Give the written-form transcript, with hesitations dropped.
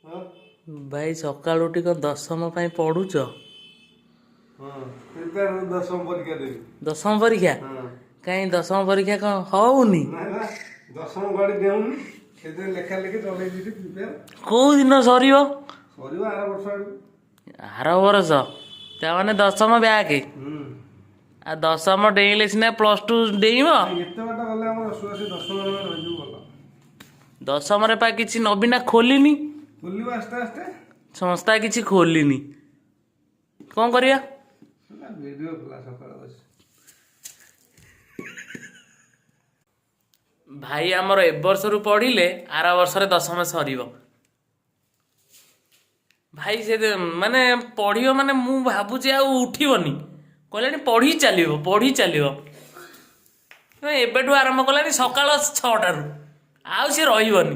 ହଁ। ଭାଇ, ସକାଳୁ ଉଠି କ'ଣ ଦଶମ ପାଇଁ ପଢୁଛ? ହଁ, ପ୍ରିପେୟାର, ଦଶମ ପରୀକ୍ଷା ଦେବି। ଦଶମ ପରୀକ୍ଷା? ହଁ। କାହିଁ, ଦଶମ ପରୀକ୍ଷା କ'ଣ ହଉନି? ନା ନା, ଦଶମ ଗାଡ଼ି ଦେଉନି, ସେଥିପାଇଁ ଲେଖା ଲେଖି ଚଲେଇ ଦେଇଛି ପ୍ରିପେୟାର। କୋଉ ଦିନ ସରିବ? ସରିବ ଆର ବର୍ଷ ଆଡ଼କୁ। ଆର ବର୍ଷ, ତାମାନେ ଦଶମ ବ୍ୟାକ୍? ହୁଁ। ଆଉ ଦଶମ ଡେଇଁଲେ ସିନା +2 ଡେଇଁବ। ଏତେ ବାଟ ଗଲେ ଆମର ଅସୁବିଧା, ସେ ଦଶମରେ ଆମେ ରହିଯିବୁ ଭଲ। ଦଶମରେ ପା କିଛି ନବୀନା ଖୋଲିନି। ଖୋଲିବ ଆସ୍ତେ ଆସ୍ତେ। ସଂସ୍ଥା କିଛି ଖୋଲିନି, କ'ଣ କରିବା? ହେଲା, ଭିଡ଼ିଓ ଖୋଲା ସକାଳେ ବସି। ଭାଇ ଆମର ଏ ବର୍ଷରୁ ପଢିଲେ ଆର ବର୍ଷରେ ଦଶମ ସରିବ। ଭାଇ ସେ ମାନେ ପଢିବ, ମାନେ ମୁଁ ଭାବୁଛି ଆଉ ଉଠିବନି, କହିଲାଣି ପଢି ଚାଲିବ, ପଢି ଚାଲିବ। ଏବେଠୁ ଆରମ୍ଭ କଲାଣି ସକାଳ 6ଟାରୁ, ଆଉ ସେ ରହିବନି।